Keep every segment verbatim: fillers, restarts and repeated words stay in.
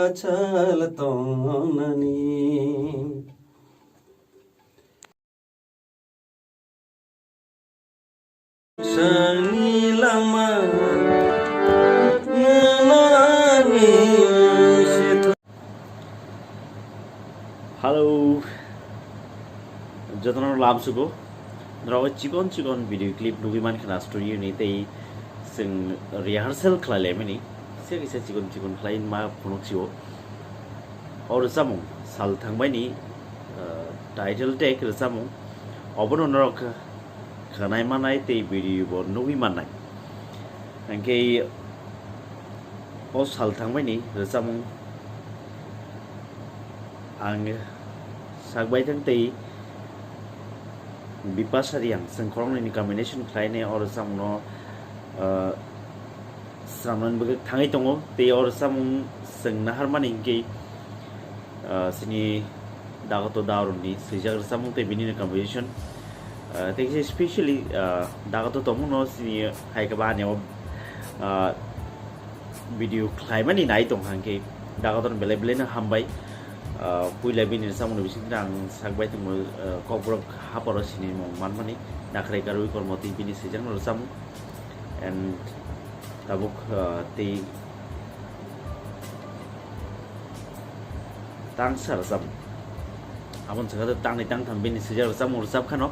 Achal tongnani. Sani lama nunani sithu. Hello. Jotono lam sugo. Norok chikon chikon video clip nugwi mankha na studio ni tei chwng rehearsal khlai laimani. Se kisa chikon chikon khlai ma phunuk sio. O rwchapmung sal thangbaini, ah, title tag rwchapmung. Obono norok khwnai manai tei video bo nugwi mannai. Hwnkhe o sal thangbaini rwchapmung ang sakbai thang tei Bipasha Reang chwng khoroknwini combination khlainai o rwchapmungno, ah, swnamnani bagwi thangwi tongo. Tei o rwchapmung chwng naharmani hwnkhe, ah, chini Dagato Dauroni swijak rwchapmung tei bini composition. Ah, tei khe specially, ah, Dagato tongmungno chini hai khe ba ani o, ah, video khlaimani nai tongkha hwnkhe Dagatorno belai belai no hambai. Ah, puila bini rwchapmungni bisingtwi ang sakbai tongo, ah, Kokborok haporo sinimung manmani Nakhrai Karwi Kormo tei bini swijakno rwchapmung. And tabuk, ah, tei tangsa rwchapmung. Aboni swkang tangni tangtham bini swijak rwchapmung rwchapkhano.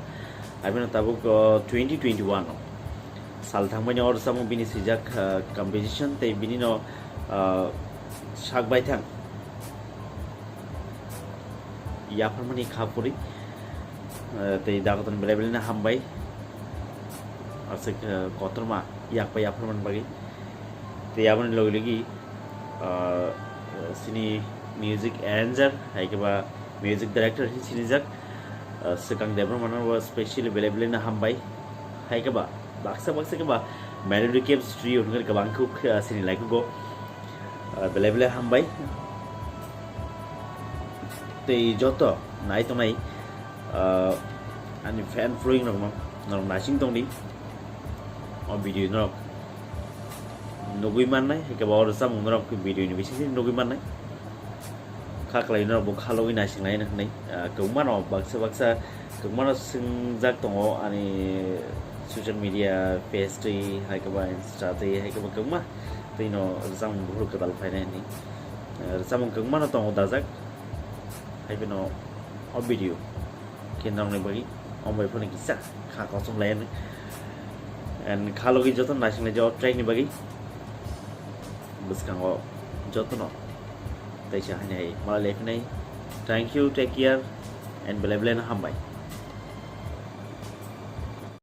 Abino tabuk, ah, twenty twenty-one o sal thangbaini o rwchapmung bini swijak, ah, composition tei binino, ah, sakbai thang. Yapharmani kha puri, eh, tei Dagatorno belai belai no hambai. Aswk, eh, kotorma yakpai yapharmani bagwi. Tei aboni logi logi, eh, chini music arranger, hai khe ba music director hin sinijak, eh, Swkang Debbarmano bo specially belai belai no hambai. Hai khe ba baksa baksa khe ba Melody Caves Trio hwnwi kwbang khe, eh, sini laikugo. Ah, belai belai hambai. Tei joto nai tongnai, ah, ani fan following rokno norok naising tongdi. O video norok nugwi mannai, hai khe ba o rwchapmung norok video ni bisingtwi nugwi mannai. Kha kwlai norok bo khalogwi naising lai hwnwi, ah, kwbangma no baksa baksa Kwbangmano swngjak tongo ani social media page twi, hai khe ba Insta twi, hai khe ba kwbangma twi no rwchapmung buphuru kwtal phainai hwnwi. Eh, rwchapmung kwbangmano tongo dajak. Hai phano o video khe norokni bagwi omo bai phano kisa kha kochom lai hwnwi. And kha logi joto naising lai o track ni bagwi bwskango jotono teisa haini hai malai lai phinai. Thank you, take care, and belai belai no hambai.